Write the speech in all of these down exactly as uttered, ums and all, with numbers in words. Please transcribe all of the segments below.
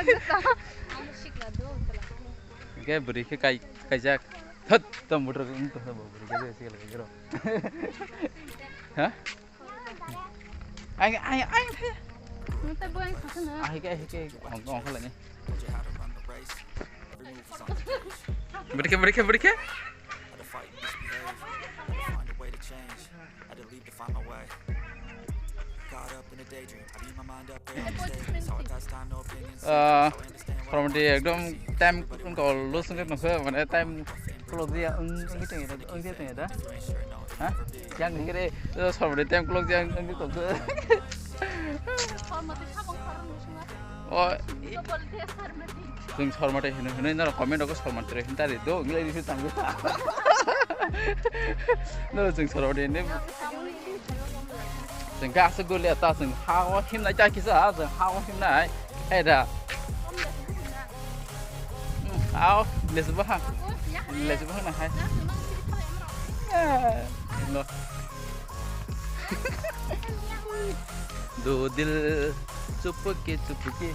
Ang sikla do, wngkha. Hingke bwrwi khe kai-, kaijak. Thot, tamo bwrwi khe kaijak. Ha? Ang, ang, ang, ang. Nang ta buang sa na. Ah, hike, hike, hike. Ong, ong, khalani. Bwrwi khe, bwrwi khe, bwrwi khe. Ah, from the ekdom time ko lose nge nokhe, mane time clock dia, ang, ang, ang, ang, ang, Ha? Yang kiri, eh, sorry, time clock yang, yang gitu. Oh, i-, Double dia sarmati. Sing sormati hino, hino, naro comment aku sormati hino tadi do, gila di situ tanggu. Naro sing sormati ini. Sing ka asuk guli ata sing hawa him na jaki sa, sing hawa him na, eh, da. Hmm, aw, les bahang. Les bahang na hai. Eh, no. Do dil chupke chupke.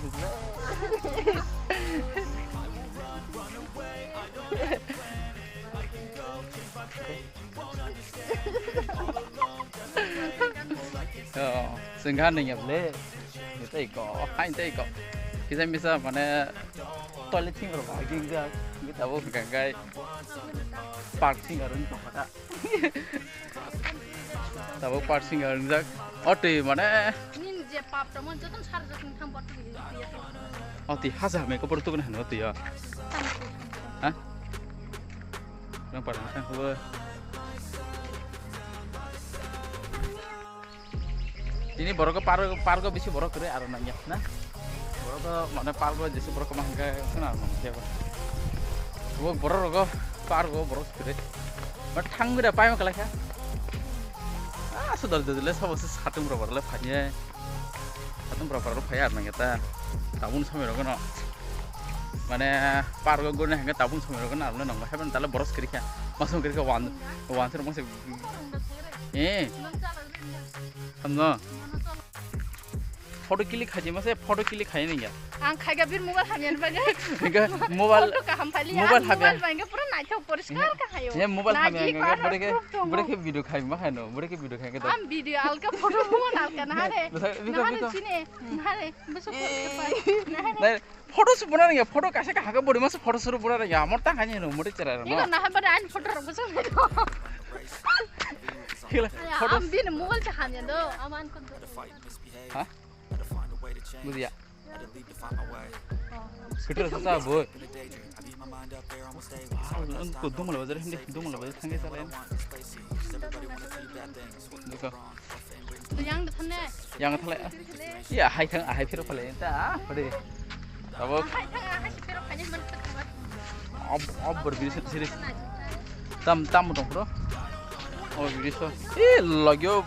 Oh, sengkha nengya ble. Tei ko, hai tei ko. Kisa misa mane toilet thing ro ba ging ja. Ngi tabo hwnkha kai park thing aro ni tongkha ta. Tabo park thing aro ni jak. O twi mane. Nin je pap tamo joton sar joton tham bot twi ya. O twi haja me ko por tu kena hano twi ya. Ha? Nang parang thang ko. Tini borok park, park bisi borok kwrwi aro nangya na. Borok mane park jesi borok ma hingka sena mangkhe. Bo borok rogo park borok kwrwi. Ma thangwi da paima kalaikha. Ah, sudal dudle sabo se satung rok le phanye. Satung rok phaya nangya ta. Tabun samai rok no. Mane park gurna hingka tabun samai rok no aro nangma heben tala boros kwrikha. Masung kwrikha wan, wan sir masuk. Eh. Hamno. Photo click khaji mase photo click khai ningya. Ang khaiga bir mobile hamya ni bagwi. Hingke mobile, photo kaham pali, mobile ang hamya. Mobile bangke pura naithok poriskar ka hayo. Ye mobile hamya nagi hingke kar bwreke, proof tongo. Bwreke video khai ma khaino, bwreke video khai ke. Ang video alka photo mobile alka na hare. Bwsa, biko, na hare biko. Chine, na hare, bwsa photo ka pai. Na hare. Photo se buna rengya, photo kaisa kahaka body masa photo suru buna rengya, amor tang kanya no mori chera no. Iko naha bari ain photo rok bwsa. Hila, photo. Am bin mobile cha hamya do, aman ko do. Ha? Bujiya. Peter sa sa boy. Ko dumala bazar hindi, dumala bazar thangge sa lai. Dukha. Yang da thanne. Yang thanle. Ya, hai thang, hai phiro phale. Ta, pade. Abo. Hai thang, hai phiro phale man ta. Ob, ob bor bini sini. Tam, tam dong bro. Oh, bini so. Eh, lagyo.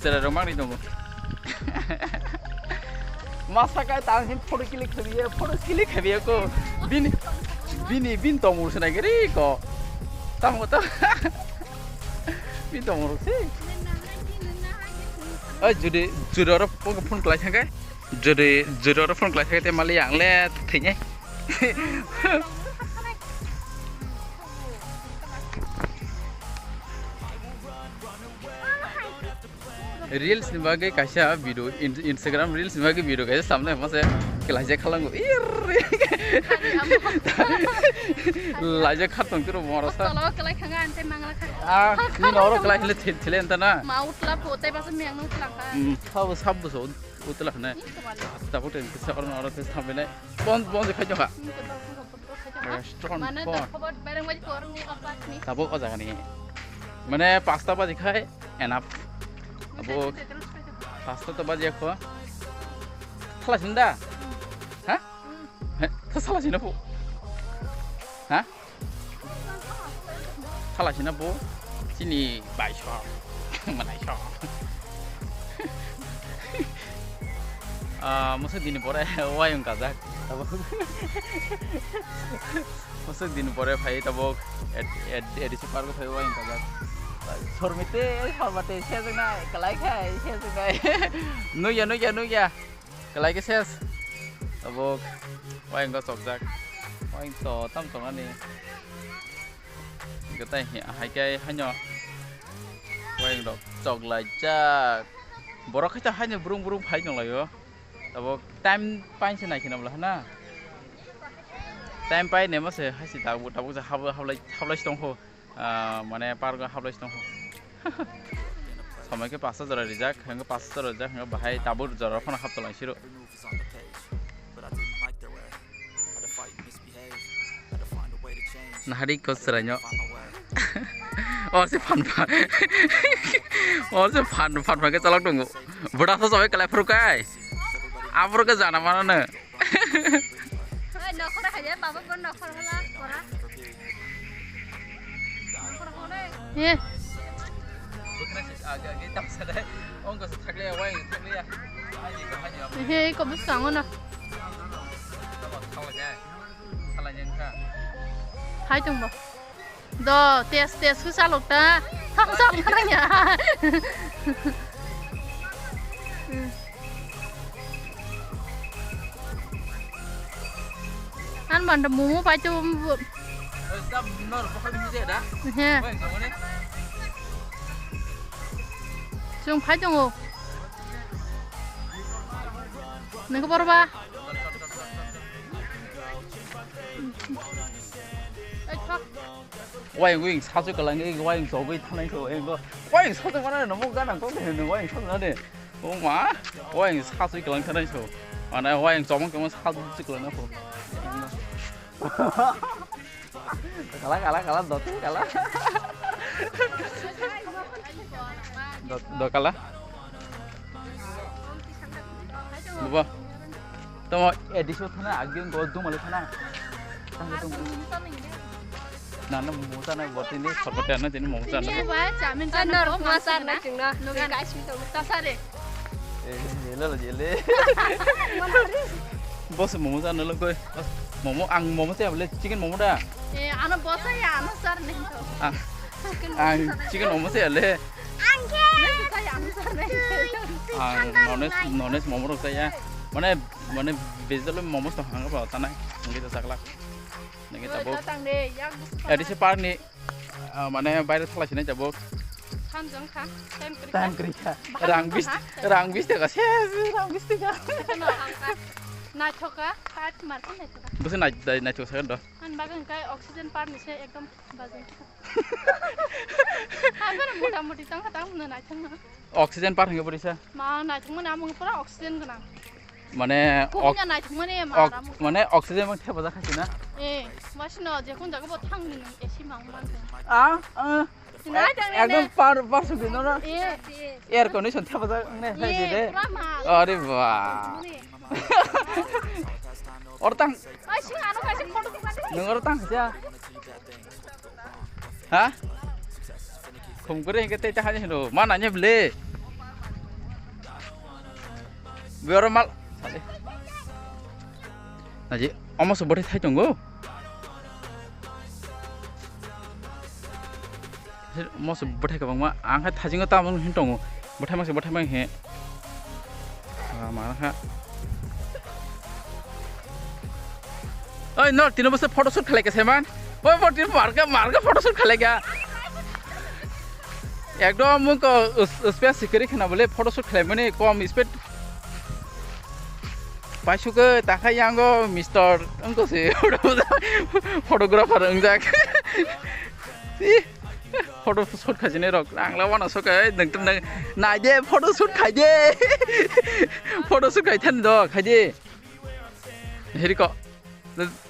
Tere romang ni dong. Masa kai tang hin photo click khabiye, photo click khabiye ko. Bini, bini, bin tong ur sanai gari ko. Tam ko tam. Bin tong ur si. Oi, jodi, jodi oro phone, phone kwlai thangkhe, jodi, jodi oro phone kwlai thangkhe, te mali ang le thwinai. Reels ni bagwi kaisa video, in-, Instagram reels ni bagwi video kaisa samnai mase kwlaijak khalango. Ir. Laijak khatong tiro morosa. Tolo kwlai khanga ante mangla kha. Ah, ni noro kwlai hile thil, thile anta na. Ma utla photai basa miyang nang tlang kha. Hmm, sabo, sabo so utla hne. Ini kemana? Tabuk ten kisa orang orang tes sampai naik. Bon, bon, khai jokha. Ini ke bagus. Restaurant. Mana dah khabar barang wajib orang ni apa ni? Tabuk o jaga ni. Mane pasta baji khai enough. Tabuk pasta to baji kho. Thala sinda? Ha? He, thala sinda po. Ha? Thala sinda po. Sini bai so. Manai so. Ah, masa dini pore wayung kajak. Masa dini pore phai tabuk ad-, ad-, A D C park phai wayung kajak. Sormite, sormate, sejaknai, kalai khai, sejaknai. Nukya, nukya, nukya. Kalai ke ses. Tabuk wayang khe chokjak. Wayang to tam choknani. Hwnkhe tei hai khe haino wayang rok choklaijak. Borok khe haino brung brung phai tonglaio. Tabuk time painse nai kheno bwla hana. Time painemo se haisi tabuk tabuk se hab-, hablai hablai tongkho. Ah, mane park o hablai tong. Somoi khe pasta jora rijak, hwnkhe pasta jora rijak, hwnkhe bahai tabuk jora phano hap tonglaisiro. Nahari ko chwraino. Or se phan phan. Or se phan phan phan khe chalok tongo. Bwda sa somoi kalai phuru kai. Aboro khe jana mano no. Oi, nokhora khaye, baba bo nokhor hala, kora. Nokhor hole. He. He, ko bwskango no. Hai tongbo. Do, tes, tes, khe chalok ta. Thang chok nang ya. An manda momo pai to. He. Chwng phai tongo. Nokhe borba. Wayang wing sasu kalang e wayang sogwi thanai kho e go. Wayang sasu mana no mo gana kok de no wayang sasu na de. O ma wayang sasu kalang thanai kho. Mana wayang chomong chomong sasu kalang kho. Kala kala kala dote kala. Dot dot kala. Bubo. Tomo edisho thana agin go dumale thana. Tang dung. Na na musa na botini sorkote na tini musa na. Ba chamin chana ko masar na chingna. Nuga guys mi to tasare. Eh, jele lo jele. Boss momo jana lo koi. Momo ang momo se abole chicken momo da. Eh, ano boss ya ano sar ne to. Ah. Ang chicken momo se ale. Ang ke. Ang nones nones momo rok saya. Mane mane vegetable momo to hanga ba tanai. Ngi to sakla. Ngi to bo. Adi se park ni ah, mane baire thalai sinai jabo. Samjong kha. Time kri. Time kri kha. Rang bis rang bis taka se rang bis taka. Naithoka. Part martin naithoka. Bose nai nai thok sakdo. An bagan kai oxygen part ni se ekdom. Bajan. Habar mota moti tang kha tang na naithang na. Oxygen par hingke bori sa. Ma naithang mani amung pura oxygen gwnang. Mane Kubunya naithang mani ma ok- ramu. Mane oxygen mang thepa jakha sina. Eh, masino je kun jaga bo thang ni nung A C mang man. Ah, ah. Naithang ne. Ekdom par par sugino na. Eh, eh. Air condition thepa jak ne. Eh, pura ma. Are ba. Mani. Or tang. Ai sing ano kai sing photo tukani. Nung or tang ja. Ha? Khum kore hingke tei ta hani hino. Ma nanya ble. Bioro mal. Naji, omo se bwthai thai tongo. Moso bwthai kwbangma. Ang hai thasingo tamo hin tongo. Bwthai mangse bwthai mang he. Ah, ma kha. Oi, no, tino bose photo shoot khalai khe saiman. Oi, bo tino marka, marka photo shoot khalai kha. Ekdom mungko us-, space sikiri khna bole photo shoot khalai mani kom space. Paisuke takhai yango mister wngko se photographer wngjak. Ih, photo shoot khaijini rok ang la wana sokai nang tum nang naide photo shoot khaide. Photo shoot khai thani do khaide. Heriko.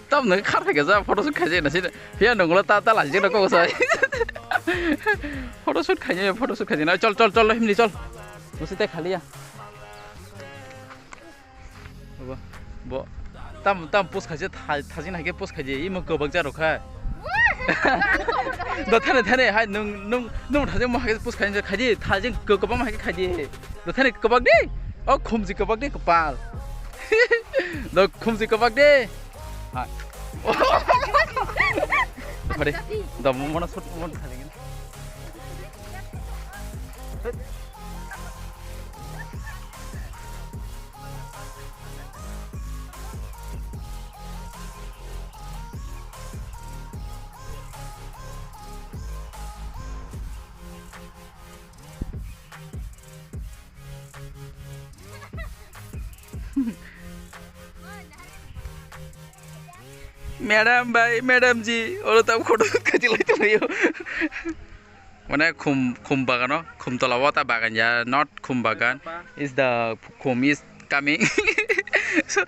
Tam nang khar thai kaja photo shoot khaide na sini. Phiya nungla ta ta lajik na kok sai. Photo shoot khaide photo shoot khaide na chol chol chol himni chol. Musi te khaliya. Bo, bo, tam, tam post khaijak, tha-, thajin hai khe post khaijak, imo kwbak ja rok kha. Do thane, thane, hai, nung, nung, nung thajin mo hai khe post khaijak, khaidi, thajin kw-, kwbangma hai khe khaidi. Do thane kwbak di, o khumji kwbak di, kwpal. Do khumji kwbak di. Hai. Bari, do mo mono sut mo thajin. Hei. Madam bhai, madam ji, oro tam photo khachi lai tonglaio. Mane khum, khum bagano, khum tola o ta bagan ya, not khum bagan. Is the khum is coming. So,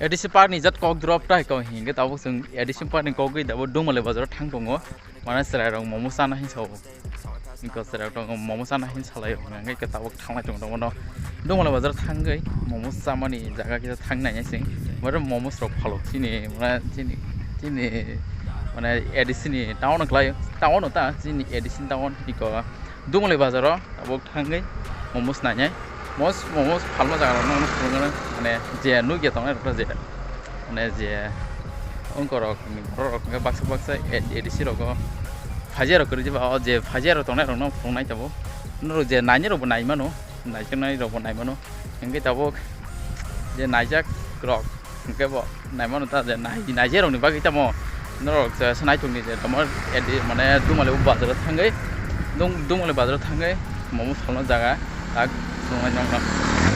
A D C park ni jat kok drop ta ko hinge tabuk chwng A D C park ni kok gwi tabuk Dungmali bazar o thang tongo. Mane chwrai rok momo chana hin sao. Niko chwrai rok momo chana hin salai rok hinge ke tabuk thanglai tongo no. Dungmali bazar thangwi momo chamani jaga kisa thang nai sing. Mane momo rok phalok chini mane chini chini mane A D C ni town klai town ta chini A D C town niko. Dungmali bazar o tabuk thangwi momos nainai. Mos momos phalma jaga rok no phunukgwi mane je nukya tongnai rok je mane je ongko rok ni borok rok hwnkhe baksa baksa A D C rogo phajia rok kwrwi je ba o je phajia rok tongnai rok no phunuknai tabuk norok je nainai rok bo nai mano naijaknai rok bo nai mano hwnkhe tabuk je naijak rok hwnkhe bo naimano ta je nai-, naijak rokni bagwi tamo norok je swnaithokni je tamo edi mane Dungmali bazaro thangwi Dung-, Dungmali bazaro thangwi momo salna jaga tak phunuknai nokno.